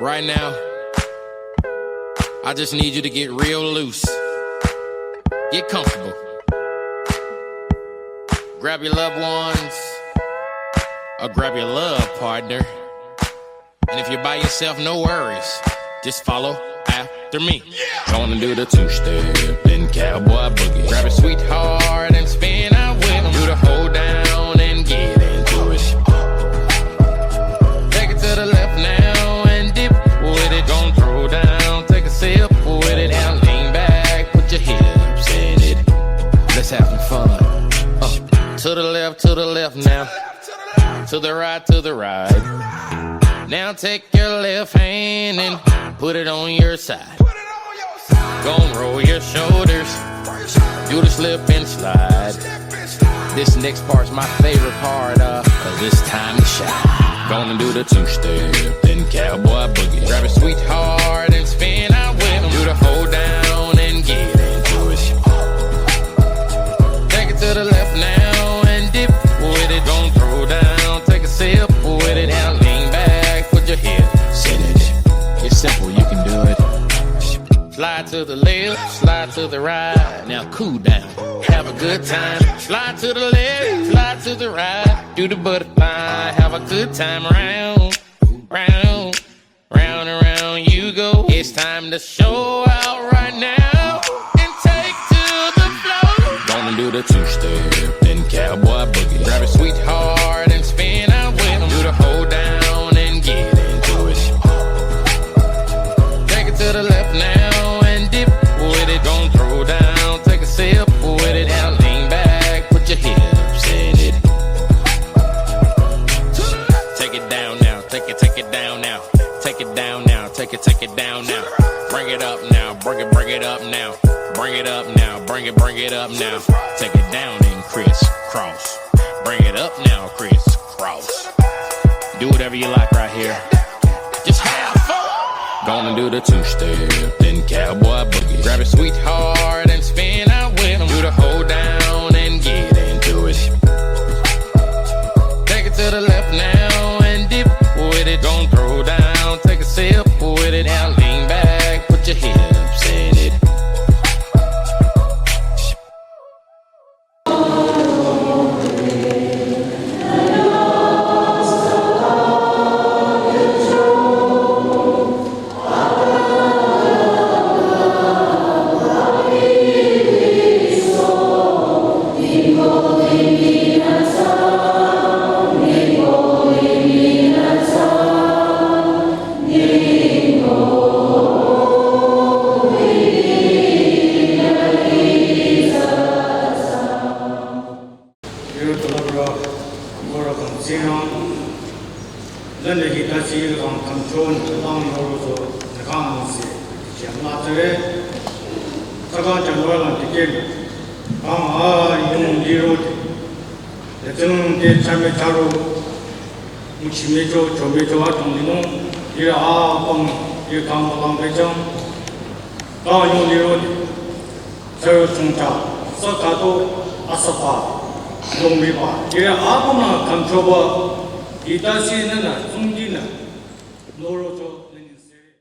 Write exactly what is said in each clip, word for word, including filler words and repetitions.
Right now, I just need you to get real loose. Get comfortable. Grab your loved ones or grab your love partner. And if you're by yourself, no worries. Just follow after me. Gonna do the two-step, then cowboy boogie. Grab a sweetheart and spin out with 'em. Do the hold down and get into it. Take it to the left now and dip with it. Gon' throw down, take a sip with it. Now lean back, put your hips in it. Let's have some fun. Uh, to the left, to the left now. To the right, to the right. Now take your left hand and put it on your side. Gon' roll your shoulders. Do the slip and slide. This next part's my favorite part, uh, 'cause it's time to shine. Gonna do the two-step, then cowboy boogie. Grab a sweetheart and spin out with 'em. Do the hold down and get into it. Take it to the left now and dip with it. Gon' throw down, take a sip with it. Now lean back, put your hips in it. It's simple, you can do it. Slide to the left, slide to the right. Now cool down, have a good time. Slide to the left, slide to the right. Do the butterfly, have a good time. Round, round, round and round you go. It's time to show out right now and take to the floor. Gonna do the two-step, then cowboy boogie. Grab a sweetheart and spin out with 'em. Do the hold down and get into it. Take it to the left now and dip with it. Gon' throw down, take a sip with it. Now lean back, put your hips in it. Take it down now, take it, take it down now. Take it down now, take it, take it down now. Bring it up now, bring it, bring it up now. Bring it up now, bring it, bring it up now. Take it down and crisscross. Bring it up now, crisscross. Do whatever you like right here. Just have fun. Gonna do the two-step, then cowboy boogie. Grab a sweetheart and spin out with 'em. Do the hold down and get into it. Take it to the left now and dip with it. Gon' throw down, take a sip with it. Now lean back, put your hips in it. Iro tolabra, mora kang zirang, lende hita si kang kang chon, kang yoro zo, kang si, siam la zere, saka janwa lang tiken, kang a yung liro, letseng te chame charo, muchime cho, chome cho, a tong lino, ira a pang, ira kang lang pechang, kang yung liro, Tsarü chungcha, sakato, asapa, longriba, ire abuna kamchoba, itasi nana, tsungdina, norocho, nani sere.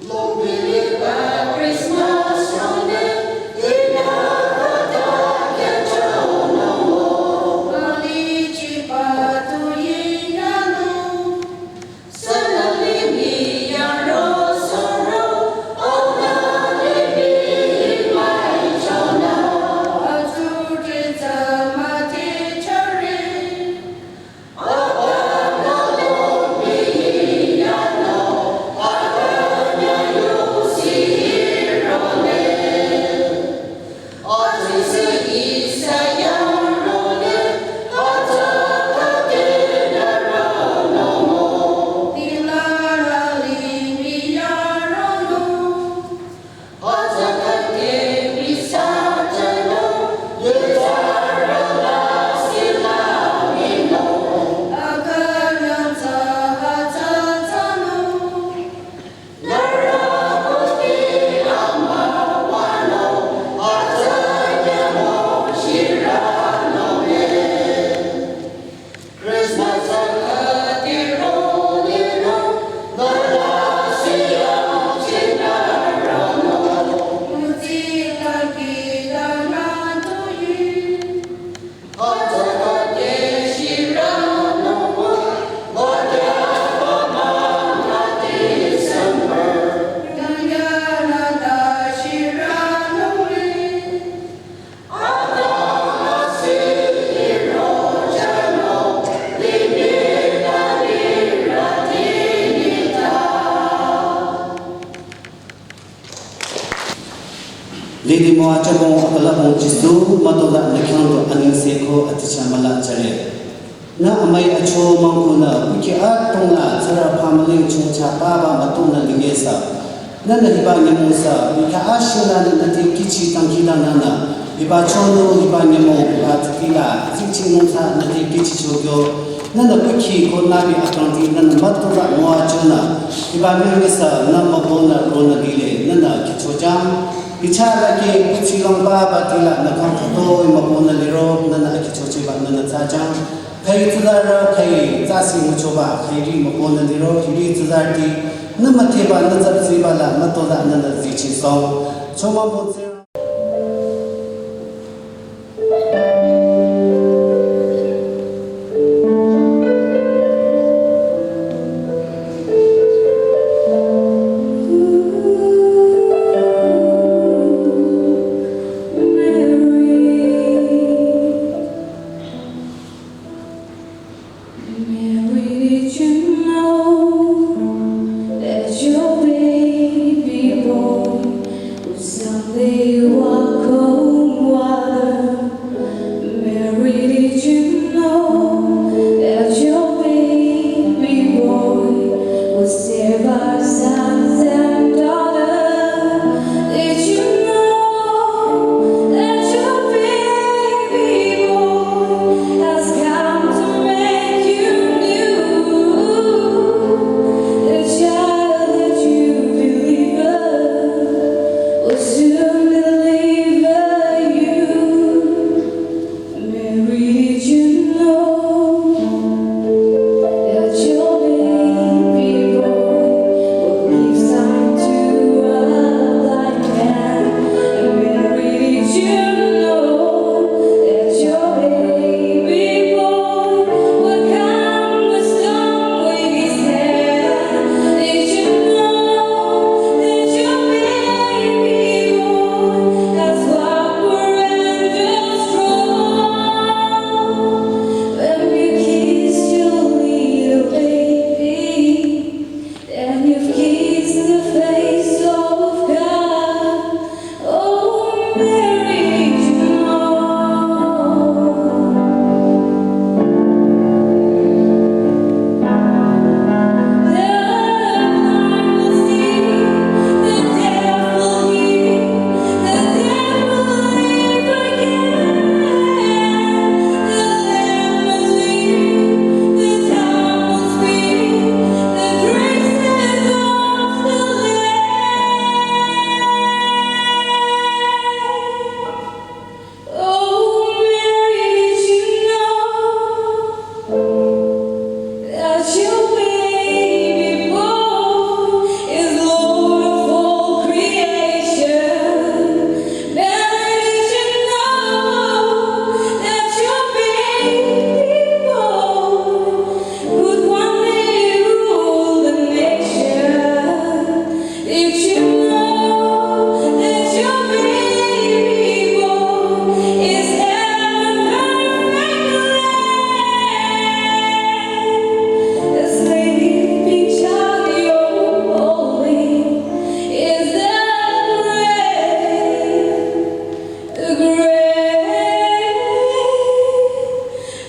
Longriba Christmas, Didi mo achamo akalabong Jisu, matola nü khyang tu aningse ko aticha müla jüre. Nü amai acho mangkunü, kuki atongla, tsara pamaling chungcha baba matonü lingesa. Nünü hiba nyümong sü, nika ashila nü nüte kichi tangkida nünü. Hiba chonu, hiba nyümong, hiba tikila, zikchi nungsa nüte kichi chokyo. Nünü kuki ko nübi akangti, nünü matola mo achonü. Hiba nyümong sü, nü mabonü, ronü lile, nünü kichojang. Bichara ke kuchi long baba tila, nü kang kato, mabonü liro, nünü kichochiba, nünü tsajang. Khai tsuzarü, khai tsasi nguchoba, khai ri mabonü liro, hiri tsuzarüti, nü mateba, nü tsapsiba la, matola, nünü zichi song. Choma botse. Mary, did you know that your baby boy will someday walk on water? Mary, did you know that your baby boy will save our sons and daughters? Did you know that your baby boy has come to make you new? The child that you delivered will soon deliver you. Mary, did you know that your baby boy will give sight to a blind man? Mary, did you know that your baby boy will calm the storm with his hand? Did you know that your baby boy has power and is strong? When you kiss your little baby, then you've kissed the face of God. Oh, Mary, you know. The blind will see, the deaf will hear, the dead will live again. The lame will leap, the dumb will speak, the praises of the Lamb. Oh, Mary, did you know that your baby boy is Lord of all creation? Mary, did you know that your baby boy would one day rule the nation? Did you know that your baby boy is heaven perfect Lamb? A sleeping child, you're holy, is the great, the great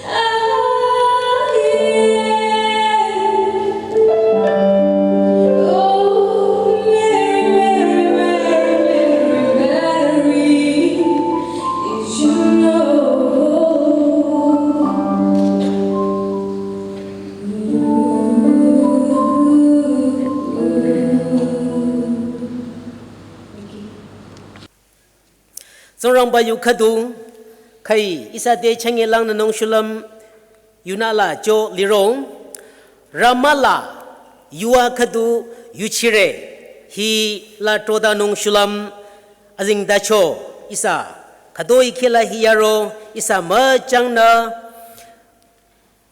I am. Oh, Mary, Mary, Mary, Mary, Mary, did you know? Tsingrangba yu khüdu, khai ihsa te chünye langnü nung shulüm, yunü la cho liro, Rama la yuva khüdu yuchire, hila trodanung shulüm, azengtacho, ihsa, khütoi kheh la hi yaro, ihsa müchangnü,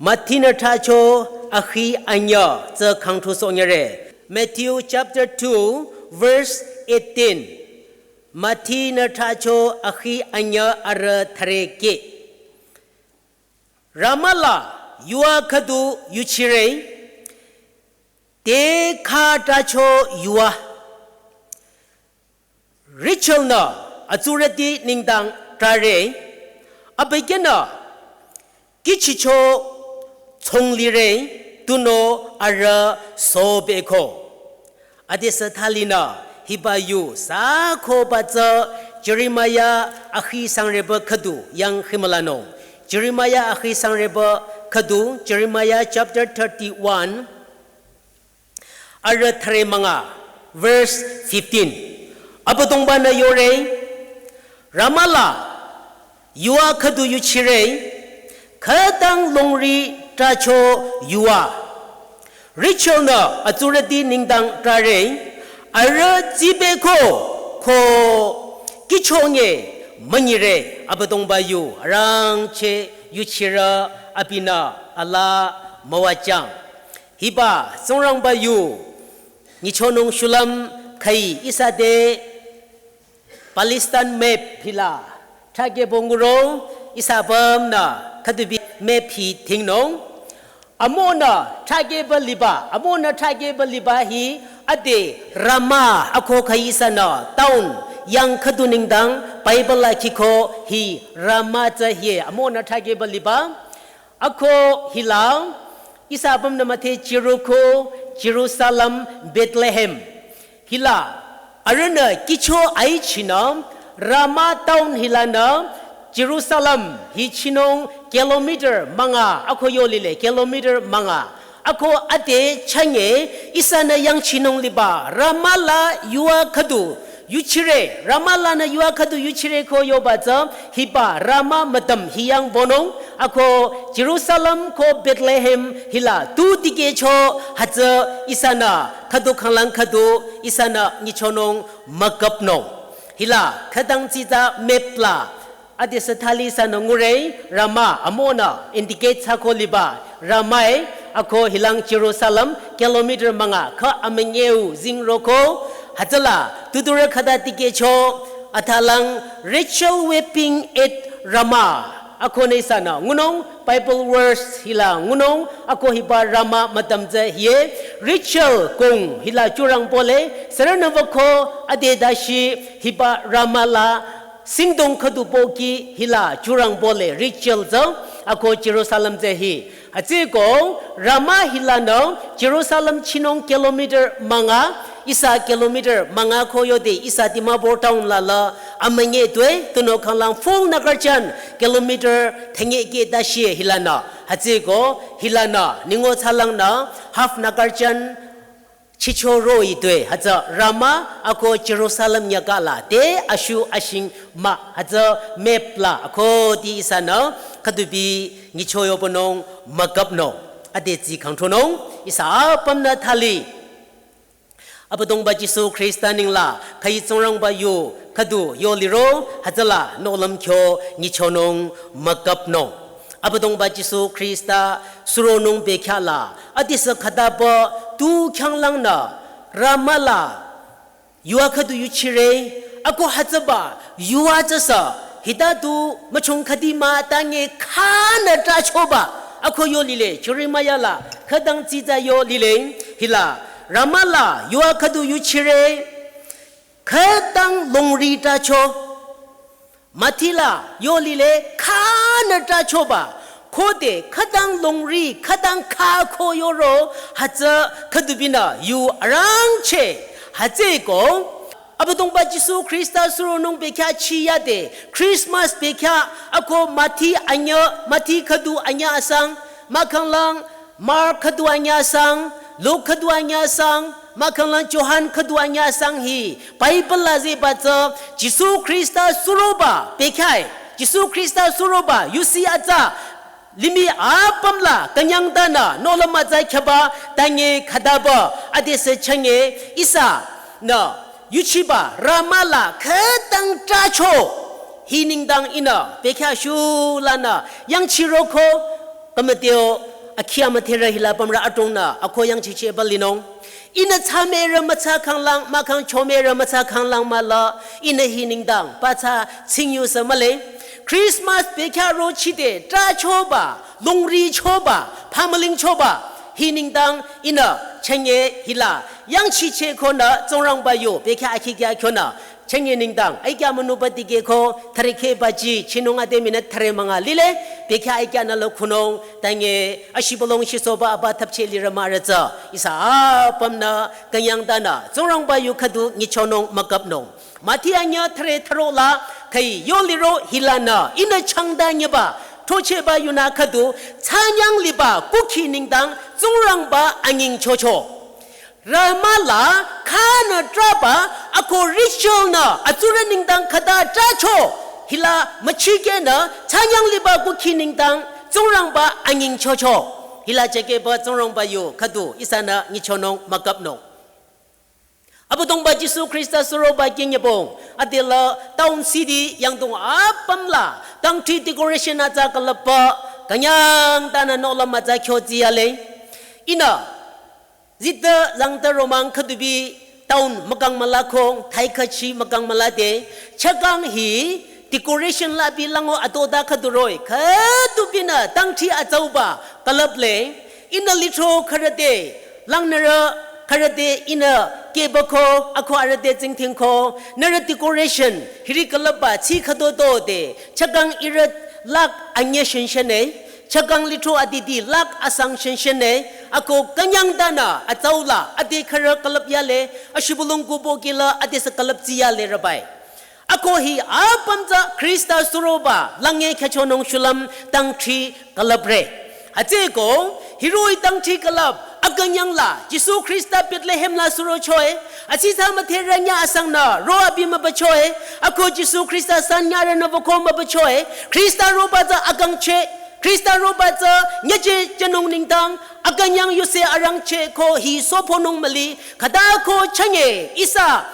Mathi-nü thracho akhi anyüh tsü khangthu sonyüre. Matthew chapter two, verse eighteen. Mathi-nü thracho akhi anyüh arüh thüre keh. Rama la yuva khüdu yuchire, te kha thracho yuva. Rachel-nü Atsurüti nengdang trahre, abükyünü kihchicho chonglire, tunüo arüh sobeko. Adesü thalinü hiba yu sü koba tsü Jeremiah akhi sangreba khüdu yang khimülanung. Jeremiah akhi sangreba khüdu, Jeremiah chapter thirty-one, arüh thüre münga, verse fifteen. Abüdongba-nü yore, Rama la yua khüdu yuchire, khütang longri trahcho yua. Rachel-nü atsurüti nengdang trahre, arüh tsibeko ko kihchonge münyire, Abüdongba yu arangcheh yuchirü abinü alaa müwajüng. Hiba Tsingrangba yu nyichonung shulüm khüi ihsa te Palestine map hila thrakehbo nguro, ihsa apümnü khüdubi map hi dhingnung. Amonü thrakehba liba, amonü thrakehba liba hi ade Rama ako khüi ihsanü town yang khüdu nengdang Bible la khiko hi Rama tsü hie amonü thrakehba liba. Ako hila ihsa apümnü müdhe Jericho, Jerusalem, Bethlehem. Hila arühnü kihcho aichinü Rama town hilanü Jerusalem hi chinung kilometer münga ako yo lile, kilometer münga. Ako ade chünye ihsanü yangchinung liba Rama la yua khüdu yuchire, Rama lanü yua khüdu yuchire ko yoba tsü hiba Rama mütam hi yang wünung, ako Jerusalem ko Bethlehem hila tu dikehcho hütsü ihsanü khüdu khanglang khüdu ihsanü nyichonung mükapnung. Hila khütang tsitsa map la adesü thali ihsanü ngure, Rama amonü indicate thsako liba Rama-e, ako hilang Jerusalem kilometer münga khü amünyeu zingroko, hütsüla tuturü khüta dikehcho, athalang Rachel weeping at Rama. Ako nü ihsanü ngunung Bible verse hila ngunung, ako hiba Rama mütam tsü hie, Rachel kong hila churang pole, sürünü wüko ade dashi hiba Rama la singdong khüdu pohki hila churang pole Rachel tsü ako Jerusalem tsü hi. Hütsüko Rama hilanü Jerusalem chinung kilometer münga, ihsa kilometer münga ko yode ihsa Dimapur town la la amünye tue, tunüo khanglang fong nagarchan kilometer thünye keh dashi hilanü. Hütsüko hilanü ningo thsalangnü half nagarchan chicho ro itue, hütsü Rama ako Jerusalem nyaka la te ashu ashing mah, hütsü map la ako ti ihsanü khüdubi nyicho yobonung mükapnung. Ade tsi khangthonung, ihsa apümnü thali Abüdongba Jisu Khrista nengla khüi Tsingrangba yu khüdu yo liro, hütsüla nohlüm kyo nyichonung mükapnung. Abüdongba Jisu Khrista suronung bekhyah la adesü khütaba tu khyanglangnü Rama la yua khüdu yuchire, ako hütsüba yua tsüsü hita tu müchong khüdi mah, tange khünü trahchoba ako yo lile, Jeremiah la khütang tsitsa yo lile, hila Rama la yua khüdu yuchire, khütang longri trahcho. Mathi la yo lile khünü trahchoba, khode khütang longri, khütang khü ko yoro, hütsü khüdubinü yu arangcheh, hütsüko Abüdongba Jisu Khrista suronung bekhyah chiyade, Christmas bekhyah ako Mathi anyüh, Mathi khüdu anyüh asang, mahkhanglang Mark khüdu anyüh asang, Luke khüdu anyüh asang, mahkhanglang Johan khüdu anyüh asang hi Bible la zehba tsü Jisu Khrista suroba bekhyah-e, Jisu Khrista suroba yusi atsa limih apüm la künyangtanü nohlüm atsa khyaba tange khütaba adesü chünye ihsanü yuchiba Rama la khütang trahcho. Hi nengdang ihnü bekhyah shulanü yangchiroko, kümüteo akhi amüdherü hila pümrü adrongnü ako yangchichehba linung. Ihnü thsamerü müthsa khanglang mahkhang, chomerü müthsa khanglang mahla, ihnü hi nengdang pathsa tsingyusü mühle. Christmas bekhyah rochide trahchoba, longri choba, phamüling choba, hi nengdang ihnü chünye hila yangchicheh konü Tsingrangba yu bekhyah akhi kya kyonü Chenge nengdang, aikya münuba dikehko, thürekheh baji, chinung ade minute thüre münga lile, bekhyah aikya nü lo khunung, tange, ashibülung shisoba aba thapcheh lirü mürütsü, ihsa apümnü, künyangdanü, Tsingrangba yu khüdu nyichonung müküpnung. Mati anyü thüre thüro la, khüi yo liro hilanü, ihnü changda nyeba, throchehba yunü khüdu, tsanyang liba, kukhi nengdang, Tsingrangba anyingchocho. Rama la khanü traba ako Rachel nü atsurü nengdang khüta tracho. Hila müchikehnü tsanyang liba kukhi nengdang Tsingrangba anyingchocho. Hila jekeba Tsingrangba yu khüdu ihsanü nyichonung müküpnung. Abüdongba Jisu Khrista suroba kinyebong adela town city yangdong apüm la tangthi decoration atsa külüpba künyangdanü nohlüm atsa khyotsi yale. Ihnü zita zangta romang khüdubi town mükang mülakhong, thaikhachi mükang mülade, chakang hi decoration la bi lango atoda khüdu roh-i, khüdubinü tangthi atsauba külüple, ihnü lithro khürüte, langnürü khürüte ihnü kebako, ako arüte tsingdhingko, nührü decoration, hiri külüpba, tsi khüdotode, chakang ihrü lakh anyü shenshene, chakang lithro adidi lakh asang shenshene, ako künyangdanü, atsaula, ade khürü külüp yale, ashibülung kubo kila, adesü külüptsi yale rübai. Ako hi apümtsü Khrista suroba, lange khyüchonung shulüm tangthi külüpre. Hütsüko, hiroh-i tangthi külüp, akünyang la, Jisu Khrista Bethlehem la surochoe, asisa mütherü nyü asangnü, ro abi mübüchoe, ako Jisu Khrista san nyürünü bako mübüchoe, Khrista roba tsü akangcheh, Khrista roba tsü nyücheh jünung nengdang, akünyang yuse arangcheh ko hi soponung müli, khüta ko chünye, ihsa,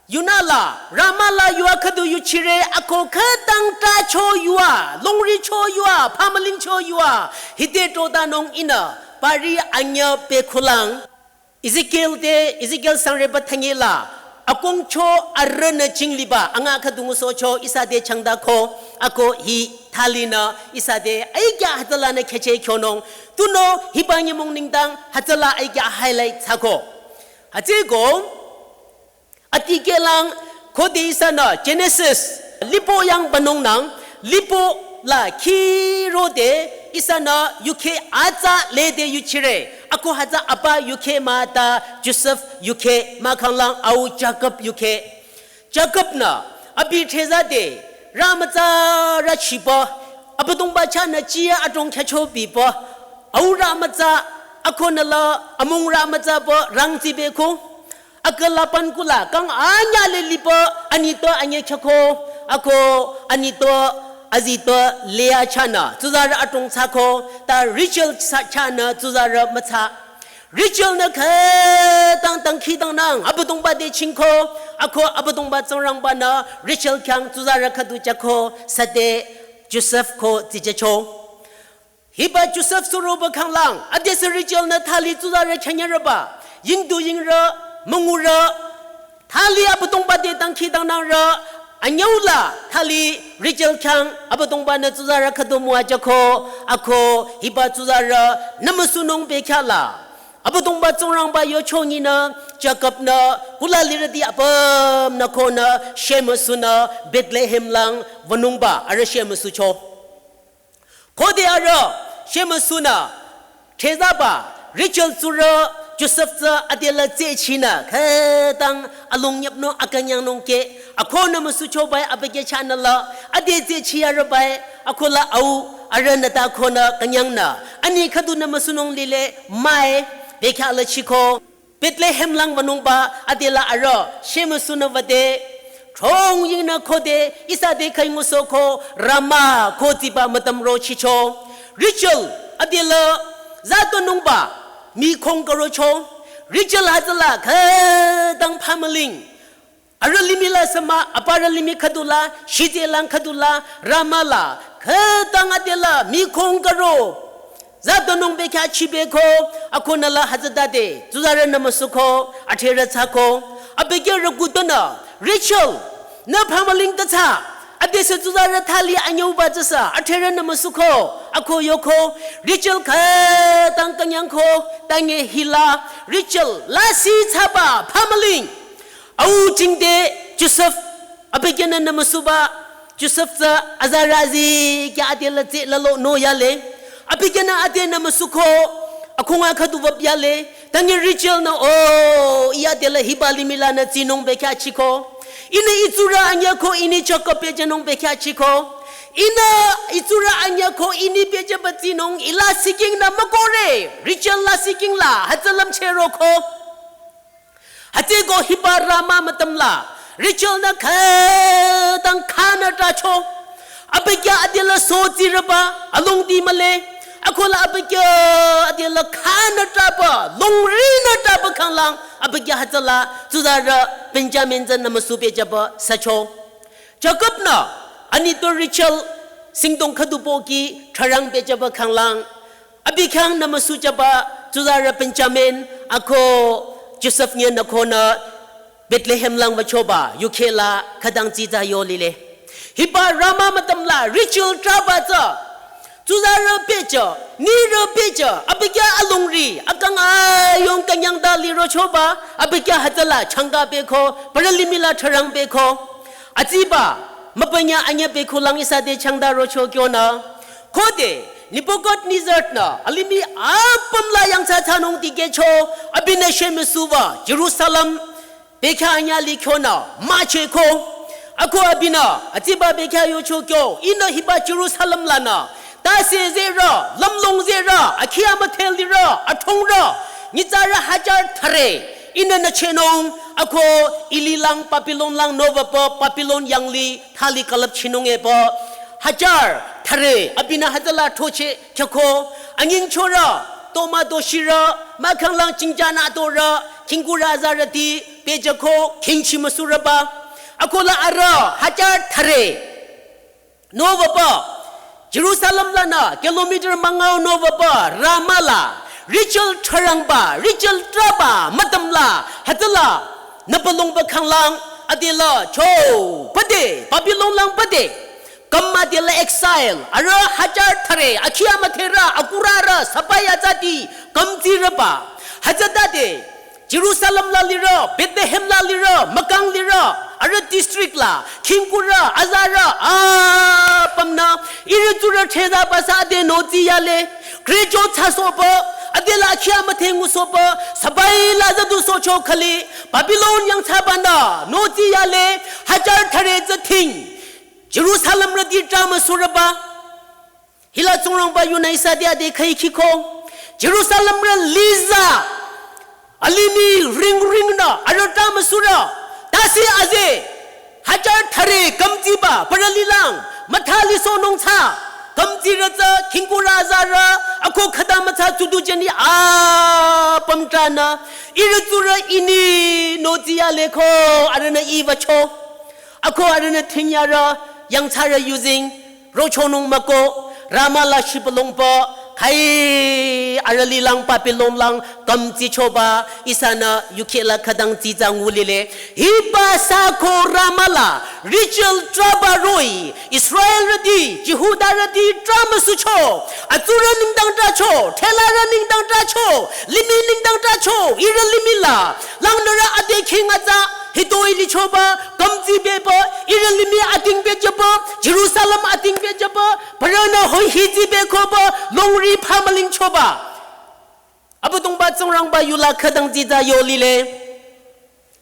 yunü la, Rama la yua khüdu yuchire, ako khütang tracho yua, longricho yua, phamülingcho yua, hite todanung ihnü, pari anyü pekhulang. Ezekiel te, Ezekiel sangreba thangi la, akongcho arünü chingliba, anga khüdu ngusohcho, ihsa te changdako, ako hi thalinü, ihsa te, aikya hütsülanü khyücheh khyonung, tunüo hiba nyümong nengdang, hütsüla aikya highlight thsako. Hütsüko, atikehlang, khode ihsanü Genesis, lipo yang banungnang, lipo la khirode, ihsanü yukheh atsa lede yuchire, ako hütsü apa yukheh mah ta Joseph yukheh, mahkhanglang au Jakob yukheh. Jakob nü, abi thezade, rü mütsa rü chiba, Abüdongba chahnü chiya adrong khyücho biba, au rü mütsa, akonü la, amung rü mütsa ba, rangzi beko. Akü Laban kula, kang anyü le liba, anito anyü khyüko, ako, anito, azito, Leah chahnü, tsuzarü adrong thsako, ta Rachel sa-, chahnü, tsuzarü mütsa. Rachel nü khütang tangkhidangnang, Abüdongba te chingko, ako Abüdongba Tsingrangba nü, Rachel khyang tsuzarü khüdu jüko, sade, Joseph ko tsijücho. Hiba Joseph suroba khanglang, adesü Rachel nü thali tsuzarü khyünyürüba, yingdu yingrü, müngurü, thali Abüdongba te tangkhidangnangrü, anyüula, thali Rachel khyang, Abüdongba nü tsuzarü khüdu müwajüko, ako, hiba tsuzarü, nümüsunung bekhyah la. Abüdongba Tsingrangba yocho nyinü, Jakob nü, kula lirüti apümnü konü, shemüsunü, Bethlehem lang, wünungba, arüh shemüsucho. Khode arüh, shemüsunü, thezaba, Rachel tsurü, Joseph tsü adela tsehchinü, khütang alongyapnung akünyangnung ke, akonü müsuchobai abükyü chahnü la, ade tsehchiyarübai, akola au, arühnü ta konü künyangnü, ani khüdunü müsunung lile, mai, bekhyah la chiko. Bethlehem lang wünungba adela arüh, shemüsunü wüde, throngyingnü khode, ihsa te khüi ngusohko, Rama, ko tsiba mütam rochicho. Rachel, adela, zatonungba, mikhong karocho. Rachel hütsüla, khütang phamüling. Arüh limih la sema, aparü limih khüdula, shitse lang khüdula, Rama la, khütang adela, mikhong karo. Zatonung bekhyah chibeko, akonü la hütsütade, tsuzarü nümüsuko, atherü thsako, abükyü rükutonü, Rachel, nü phamüling ta thsa, adesü tsuzarü thali anyüuba tsüsü, atherü nümüsuko, ako yoko, Rachel khütang künyangko, tange hila, Rachel, lasih thsaba, phamüling. Au jingte Joseph Abükyünü nümüsuba Josef tsü azarü azikyah ade la tsü lalo no yale. Abükyünü ade nümüsuko akhunga khüdu vap yale. Tangi Rachel nü, oh, iya de la hiba limih lanü tsinung bekhyah chiko. Ihnü itsurü anyüh ko ini Jakob pehjünung bekhyah chiko. Ihnü itsurü anyüh ko ini pehjüba tsinung ila siking nü mükohre. Rachel la siking la hütsü lümcheh roko. Hütsüko hiba Rama mütüm la Rachel nü khütang khanü tracho. Abükyü ade la so tsirüba alongdi mühle. Akola abükyü ade la khanü traba, longrinü traba khanglang abükyü hütsüla tsuzarü Benjamin tsü nümüsu pehjüba sücho. Jakob nü anitpü Rachel singdong khüdu pohki thrarang pehjüba khanglang abi khyang nümüsujüba tsuzarü Benjamin ako Josef nyenü konü Bethlehem lang wüchoba yukheh la khütang tsitsa yo lile. Hiba Rama mütüm la Rachel traba tsü tsuzarü pehjü, nirü pehjü, abükyü alongri akang ayong künyangda lirochoba abükyü hütsüla changka pehko, parü limih la thrarang pehko. Atsiba mübünyü anyüh pehkulang ihsa te changda rocho kyonü. Khode Nebuchadnezzar nü alimih apüm la yangthsa thsanung dikehcho, abinü shemüsuba Jerusalem bekhyah anyüh likyonü müchehko. Ako abinü atsiba bekhyah yocho kyo, ihnü hiba Jerusalem lanü tase zerü, lümlong zerü, akhi amüdhe lirü, athongrü, nyitsarü hajar thüre ihnü nüchehnung. Ako ililang Babylon lang novüpü Babylon yanglih thali külüpchinung epü hajar thüre abinü hütsüla throcheh khyako. Anyingchorü, toma toshirü, mahkhang lang chingjanü atorü, khingkurü azarüti pehjüko, khingchi müsurüba. Akola arüh hajar thüre novüpü Jerusalem lanü kilometer müngao novüpü Rama la Rachel thrarangba, Rachel traba mütüm la hütsüla nüpalongba khanglang ade la cho bade, Babylon lang bade. Küm ade la exile, arüh hajar thüre, akhi amüdherü, akurürü, sipahi atsati küm tsirüba. Hütsütade Jerusalem la lirü, Bethlehem la lirü, mükang lirü, arüh district la khingkurü, azarü apümnü ihrü tsurü thsezaba sü ade notsi yale. Graduate thsasohba, ade la akhi amüdhe ngusohba, sipahi la züdusohcho khali Babylon yangthsabanü notsi yale, hajar thüre tsü thing Jerusalemrüti tra müsurüba. Hila Tsingrangba yunü ihsa te ade khüikhiko. Jerusalemrü liza alimih ringringnü arüh tra müsurü. Tase aze hajar thüre kümtsiba parü lilang müthalisohnung thsa. Kümtsirü tsü khingkurü azarü ako khüta mütsa tsudu jeni apüm tranü ihrü tsurü ini notsi yaleko arühnü iiwücho. Ako arühnü thingyarü yangthsarü yuzeng rochonung müko, Rama la shibülungpü, khai arüh lilang Babylon lang kümtsichoba, ihsanü yukheh la khütang tsitsa ngulile. Hiba sü ko Rama la, Rachel traba roh-i, Israelrüti, Jihudarüti tra müsucho, atsurü nengdang tracho, thsalarü nengdang tracho, limih nengdang tracho, ihrü limih la, langnürü ade khing atsa, hitoi lichoba, kümtsibeba, ihrü limih ating bejüba, Jerusalem ating bejüba, parünü hoi hitsibekhoba, longri phamülingchoba. Abüdongba Tsingrangba yula khütang tsitsa yolile.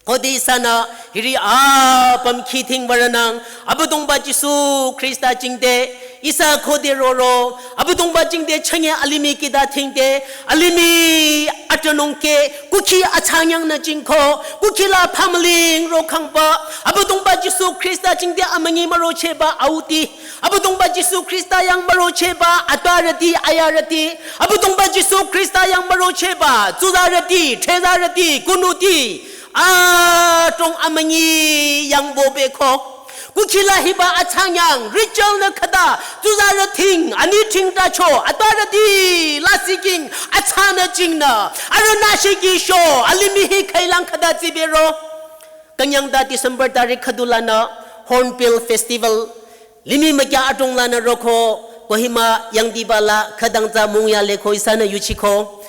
Khode ihsanü hiri apüm khithing würonang, Abüdongba Jisu Khrista jingte, ihsa khode roro, Abüdongba jingte chünye alimih kihda thingte, alimih atronungke, kukhi achangyangnü jingko, kukhi la phamüling rokhangba, Abüdongba Jisu Khrista jingte amünyi mürochehba auti, Abüdongba Jisu Khrista yang mürochehba atwarüti, ayarüti, Abüdongba Jisu Khrista yang mürochehba tsuzarüti, thsezarüti, kunuti, adrong amünyi yang bobeko. Kukhi la hiba achangyang, Rachel nü khüta, tsuzarü thing, ani thing tacho, atwarüti, lasih king, achanü jingnü, arühnü shiki sho, alimih hi khüilang khüta tsibero. Künyangta December tarik khüdu lanü, Hornbill Festival, limih mükya adrong lanü roko, Kohima yangdiba la, khütang tsü mung yaleko ihsanü yuchiko.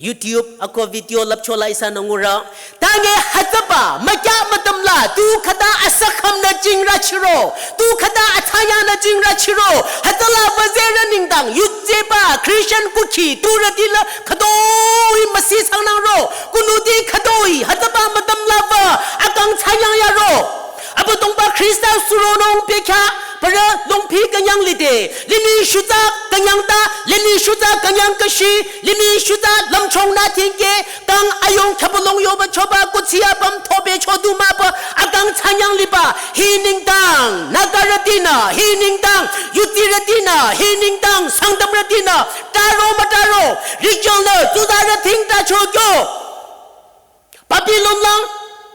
YouTube ako video lüpchola ihsanü ngurü. Tange hütsüba, mükya mütümla, tu khüta asükhümnü jingrü chiro, tu khüta athsanyangnü jingrü chiro, hütsüla wüzerü nengdang, yujeba, Christian kukhi, turütila, khütoi müsi sangnangro, kunuti khütoi, hütsüba mütümla wü, akang thsanyang yaro. Abüdongba Khrista suronung pekha, parü longpi künyang lide, limih shutsa künyang ta, limih shutsa künyang kashi, limih shutsa lümchongnü thingke, kang ayong khübülong yoba choba kuthsi apüm thobe chodu maba, akang thsanyang liba, hi nengdang, Nagarütinü, hi nengdang, yutirütinü, hi nengdang, Sangtamrütinü, taro mütaro, Rachel nü, tsuzarü thing ta chokyo. Babilon lang,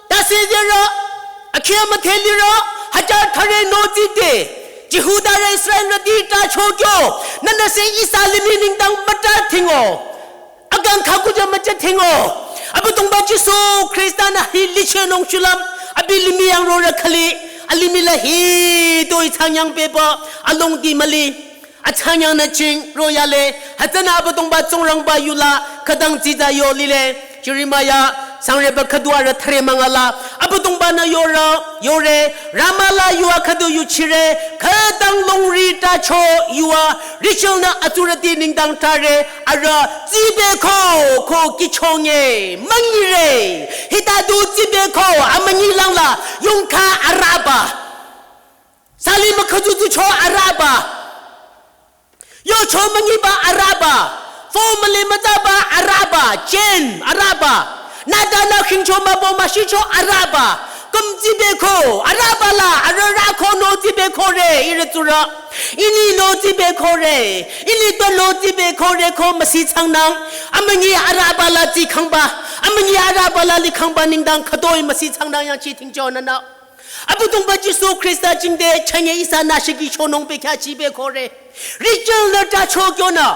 tasezerü, akhia müthelirü, hajar thare nozide, Jihudarü Israelrüti ta chokyo, nünüse ihsa limih nengdang müta thingo. Akang khakuja mücha thingo. Abüdongba Jisu Khrista nü hi lichenung shulüm, abi limih yang rorü khali, alimih la hitoi thsanyang peba, alongdi müli. Athsanyangnü jingro yale, hütsünü Abüdongba Tsingrangba yula, khütang tsitsa yo lile, Jeremiah, sangreba khüdu arü thare mangala, Abüdongbanü yoro, yore, Rama la yua khüdu yuchire, khütang longri tacho yua, Rachel nü atsurüti nengdang tare, arüh tsibe ko, ko kichonge, münyire, hita du tsibe ko, amünyi langla, yongkha arüba. Sali mükhüdu tu cho arüba. Yo cho münyiba arüba. Fo müli mütaba arüba. Chen arüba. Nüta nü khingcho mübo müshicho arüba. Küm tsibe ko. Arüba la. Arüh rü ko no tsibe ko re. Ihrü tsurü. Ini no tsibe ko re. Ini to no tsibe ko re ko müsi tsangnang. Amünyi arüba la tsikhangba. Amünyi arüba la likhangba nengdang khütoi müsi tsangnang yangchi thingcho nünü. Abüdongba Jisu Khrista jingte chanye ihsa nü shiki chonung pekha chibe kore. Rachel nü ta chokyonü.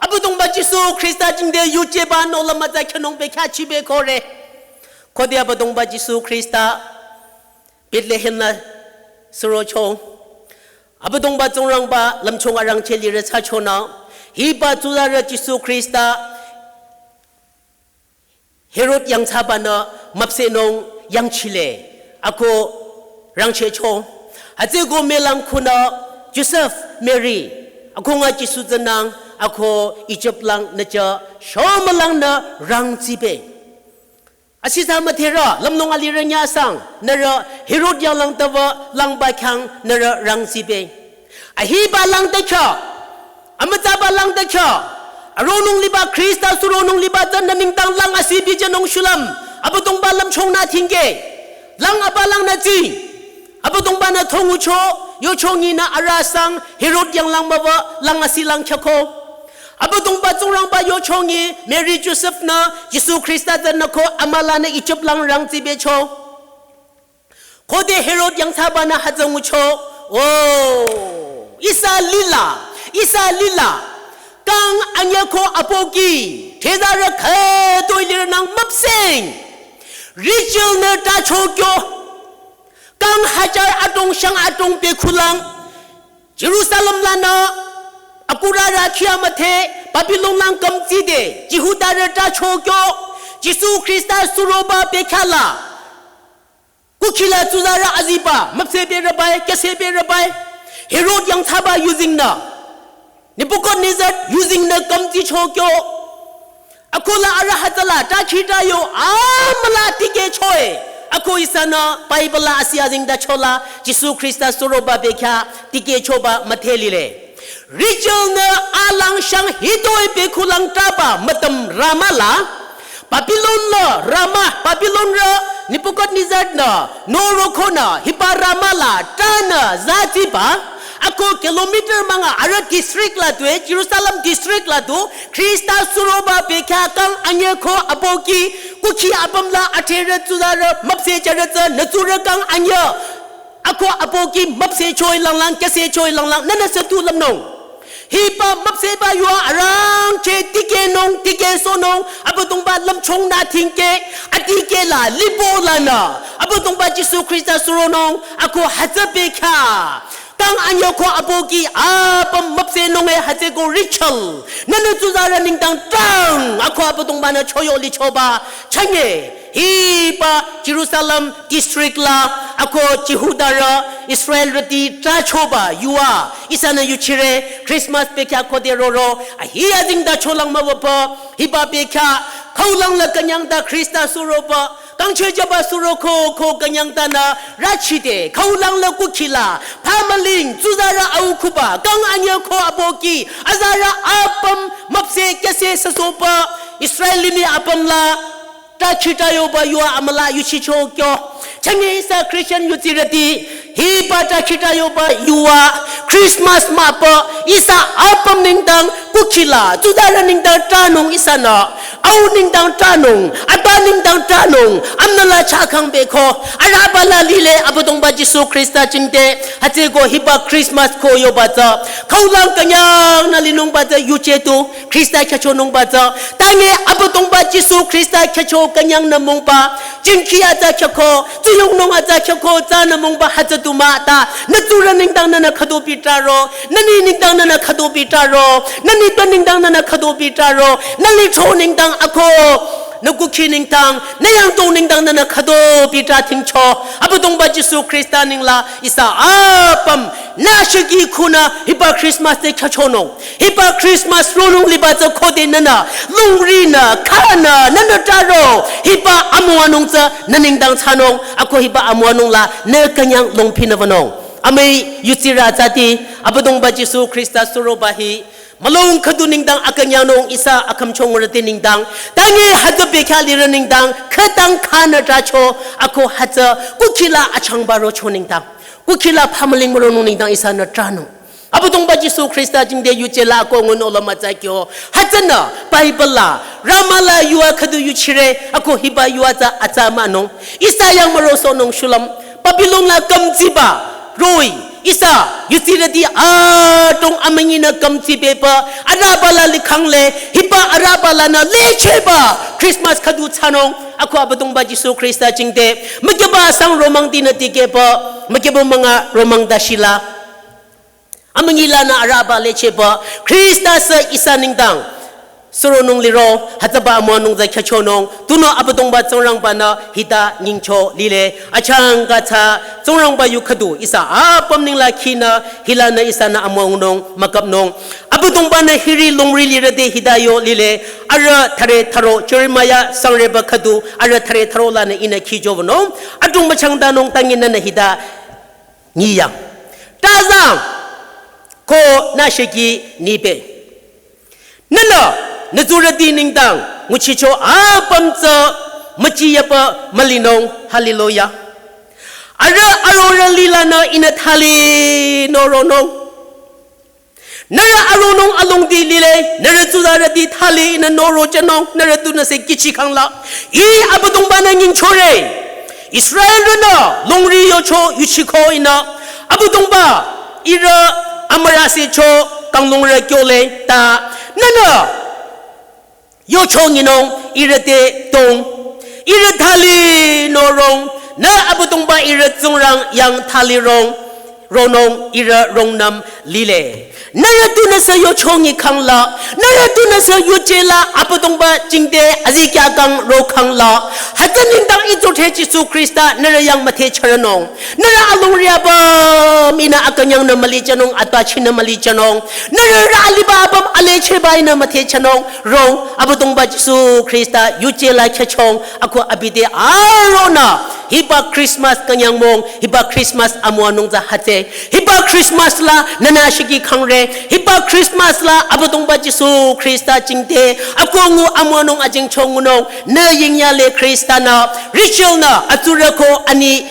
Abüdongba Jisu Khrista jingte yujeba nola mütsa khyonung pekha chibe kore. Khode Abüdongba Jisu Khrista Bethlehem nü surocho. Abüdongba Tsingrangba lümchung arangcheh lirü thsachonü. Hiba tsuzarü Jisu Khrista Herod yangthsabanü müpsehnung yangchile, ako rangchehcho. Hütsüko mülang khunü Joseph, Mary, ako nga Jisu tsünang, ako Egypt lang nücha, shomülang nü rangtsibe. Asisa mütherü, lümnung alirü nyasang, nührü Herod yanglang taba langba khyang nührü rangtsibe. Ahiba lang tekha, amütsaba lang tekha, aronung liba Khrista suronung liba tsünü nengdang lang asi bijenung shulüm, Abüdongba lümchongnü thingke, lang aba lang nü tsi, Abüdongbanü thongucho, yochonginü arüh sang, Herod yanglang müba, lang asi lang khyako. Abüdongba Tsingrangba yochongi, Mary Joseph nü, Jisu Khrista tsünü ko, amülanü Egypt lang rangtsibecho. Khode Herod yangthsabanü hütsü ngucho, o, ihsa lila, ihsa lila, kang anyüh ko apoki, thezarü khütoi lirünang müpseng, Rachel nü ta chokyo, kang hajar adrong shang adrong pekhulang, Jerusalem lanü, akurü rakhi amüthe, Babilon lang kümtside, Jihudarü ta chokyo, Jisu Khrista suroba pekhala, kukhila tsuzarü aziba, müpsehbe rübai, kesehbe rübai, Herod yangthsaba yuzingnü, Nebuchadnezzar yuzingnü kümtsi chokyo, akola arüh hütsüla, ta khita yo, amüla tikehchoe, ako ihsanü, Bible la asi azingda chola, Jisu Khrista suroba bekha, tikehchoba müthelile. Rachel nü alang shang hitoi pekhulang taba mütüm Rama la, Babilon la Rama, Babilon rü Nebuchadnezzar nü, norokhonü, hiba Rama la, tanü, zatsiba, ako kilometer münga arüh district la tue, Jerusalem district la tu, Khrista suroba bekha kang anyüh ko apoki, kukhi apüm la atherü tsuzarü, müpsehcharü tsü, nü tsurü kang anyüh. Ako apoki müpsehchoi langlang, kesehchoi langlang, nünü setu lümnung. Hiba müpsehba yua arangcheh tikehnung, tikehsohnung, Abüdongba lümchongnü thingke, atikehla, lipolanü, Abüdongba Jisu Khrista suronung, ako hütsü bekha. Kang anyü ko apoki apüm müpsehnung e hütsüko Rachel. Nünü tsuzarü nengdang trang ako Abüdongba-nü choyo lichoba. Chünye hiba Jerusalem district la ako Jihudarü Israelrüti trahchoba yuva. Ihsanü yuchire Christmas bekhyah khode roro. Ahi azingda cholang müwüpü. Hiba bekhyah khaulang la künyangta Khrista suroba. Kangchehjüba suroko ko künyangtanü rachide khaulang la kukhila phamüling tsuzarü aukhuba kang anyü ko apoki azarü apüm müpseh kyüseh süsohba Israel limih apüm la trahkhita yoba yuva amüla yuchicho kyo. Chünye ihsa Christian yutsirüti hiba trahkhita yoba yuva Christmas mahpü ihsa apüm nengdang kukhila tsuzarü nengdang trahnung ihsanü. Au nengdang trahnung, aba nengdang trahnung, amnala chah kang beko, arüba la lile Abüdongba Jisu Khrista jingte, hütsüko hiba Christmas ko yoba tsü, khaulang künyangnü linungba tsü yuje tu, Khrista khyüchonungba tsü, tange Abüdongba Jisu Khrista khyücho künyangnü mongba, jingkhi atsa khyüko, tsuyongnung atsa khyüko, tsünü mongba hütsü tu mah ta, nü tsurü nengdang nünü khüdu bi trahro, nü ni nengdang nünü khüdu bi trahro, nü nitpü nengdang nünü khüdu bi trahro, nü licho nengdang ako, nü kukhi nengdang, nü yangdong nengdang nünü khüdu bi trah thingcho, Abüdongba Jisu Khrista nengla, ihsa apüm, nü shiki khunü, hiba Christmas te khyüchonung. Hiba Christmas ronung liba tsü khode nünü, lungrinü, khanü, nünü trahro, hiba amüwanung tsü, nü nengdang thsanung, ako hiba amüwanung la, nü künyang longphinü wünung. Amüi yutsirü tsüti, Abüdongba Jisu Khrista suroba hi, mülung khüdu nengdang akünyangnung ihsa akhümchongrüti nengdang, tange hütsü bekhyah lirü nengdang, khütang khanü trahcho, ako hütsü, kukhila achangba rocho nengdang, kukhila phamüling müronung nengdang ihsanü trahnung. Abüdongba Jisu Khrista jingte yuje la ako ngun ola mütsa kyo. Hütsünü Bible la, Rama la yuva khüdu yuchire, ako hiba yuva tsü atsa mahnung. Ihsa yang mürosohnung shulüm. Babylon la kümtsiba, roh-i, ihsa, yutsirüti adrong amünyinü kümtsibeba, arüba la likhangle, hiba arüba lanü lecheba, Christmas khüdu thsanung, ako Abüdongba Jisu Khrista jingte, mükyüba sang romang tinü tikehba, mükyüba münga romang dashila. Amünyi lanü arüba lecheba, Khrista sü ihsa nengdang. Suronung liro, hütsüba amüwanung tsü khyüchonung, tunüo Abüdongba Tsingrangba-nü hita nyingcho lile, achangka tsü, Tsingrangba yu khüdu, ihsa apüm nengla khinü, hilanü ihsanü amüwanung, mükapnung. Abüdongba-nü hiri lungri lirüte hita yo lile, arüh thüre thüro, Jeremiah sangreba khüdu, arüh thüre thüro lanü ihnü khijo wünung, adrong müchangtanung tangi nünü hita nyiya. Tazang ko nü shiki nyipe. Nünü, nü tsurüti nengdang, nguchicho apüm tsü, müchiyaba mülinung, hallelujah. Arüh arorüh lilanü ihnü thali noronung. Nührü aronung alongdi lile, nührü tsuzarüti thali ihnü noro jünung, nührü tunüsü kihchi khangla. Ih Abüdongba-nü nyingchore. Israelrünü lungri yocho yuchiko ihnü. Abüdongba ihrü amürüsehcho kanglungrü kyole ta. Nünü yocho nyinung ihrü te tong. Ihrü thali norong. Nü Abüdongba ihrü Tsingrang yang thali rong. Ronung ihrü rongnüm lile. Nührü tunüsü yocho nyikhangla. Nührü tunüsü yujela Abüdongba jingte azikyah kang rokhangla. Hütsü nengdang itsothe Jisu Khrista nührü yang müthehchüronung. Nührü alungri apüm ihnü akünyangnü mülijünung, atbachinü mülijünung. Nührü rü aliba apüm alecheba ihnü müthehchünung. Rong, Abüdongba Jisu Khrista yujela khyüchong, ako abi te aronü. Hiba Christmas künyangmong, hiba Christmas amüwanung tsü hütsü. Hiba Christmas la nünü shiki khangre, hiba Christmas la Abüdongba Jisu Khrista jingte, akongu amüwanung ajingchongunung, nü yingyale Khrista-nü, Rachel-nü, atsurü ko ani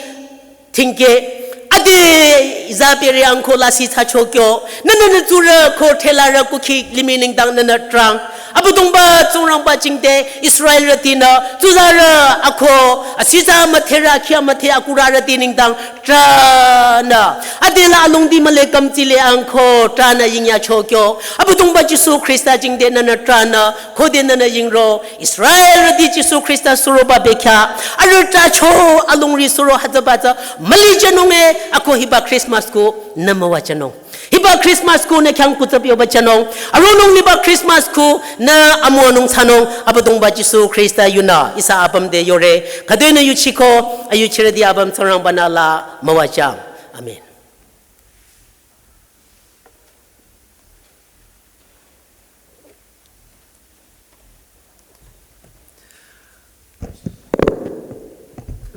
tingke, ade izapere angko lasih thsachokyo, nünü nü tsurü ko thelarü kukhi limih nengdang nünü trang, Abüdongba Tsingrangba jingte Israelrütinü tsuzarü ako asitsa müdherü khya müdhe akurarüti nengdang tranü, adela alongdi müle kümtsile angko tranü yingyacho kyo. Abüdongba Jisu Khrista jingte nünü tranü, khode nünü yingro, Israelrüti Jisu Khrista suroba bekhyah arüh tracho alongri suro hütsüba tsü mülijünung e. Ako hiba Christmas khu nü müwajünung. Hiba Christmas khu nü khyang kutsüp yoba jünung. Aronung hiba Christmas khu nü amüwanung thsanung. Abüdongba Jisu Khrista yunü ihsa apüm te yore. Khütoinü yuchiko, ayuchirüti apüm Tsingrangba-nü la müwajüng. Amen.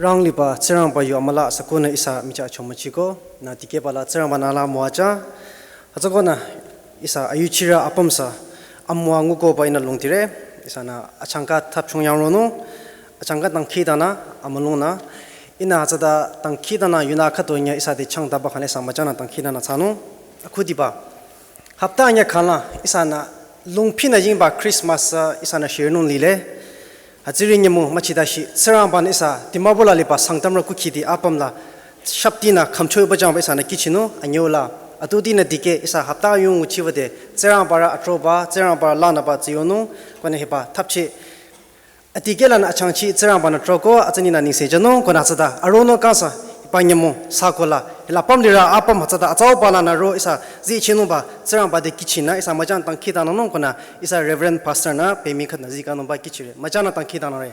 Rang liba Tsingrangba yu amüla sü konü ihsa michah chomüchiko, nü dikehba la Tsingrangba-nü la müwajüng. Hütsü konü ihsa ayuchirü apüm sü amüwa ngukoba ihnü lungtire, ihsanü achangka thapchung yangronung, achangka dangkhidangnang amülungnü, ihnü hütsüta dangkhidangnang yunü khütonyü ihsa te changdaba khanü ihsa müchangnü dangkhidangnang thsanung, akhudiba. Hapta anyü khala ihsanü lungphinü yingba Christmas sü ihsanü shirnung lile. Hütsüri nyümong müchitashi Tsingrangba-nü ihsa Dimapur la liba Sangtamrü kukhiti apüm la shaptinü khümchoiba jangba ihsanü kihchinung anyüla. Atutinü dikeh ihsa hapta yung nguchiwüde Tsingrangba rü atroba, Tsingrangba rü lanüba tsiyonung, konü hiba thapchi adikeh lanü achangchi Tsingrangba-nü troko, atsüninü nengse jünung, konü hütsüta aronung kangsa, hiba nyümong sü kola, hila pümlirü apüm hütsüta atsauba lanü ro ihsa zichinungba, Tsingrangba te kihchinü, ihsa müchangnü dangkhidangnangnung konü, ihsa Reverend Pastor-nü pemi khüdnü zikanungba kihchire, müchangnü dangkhidangnangre.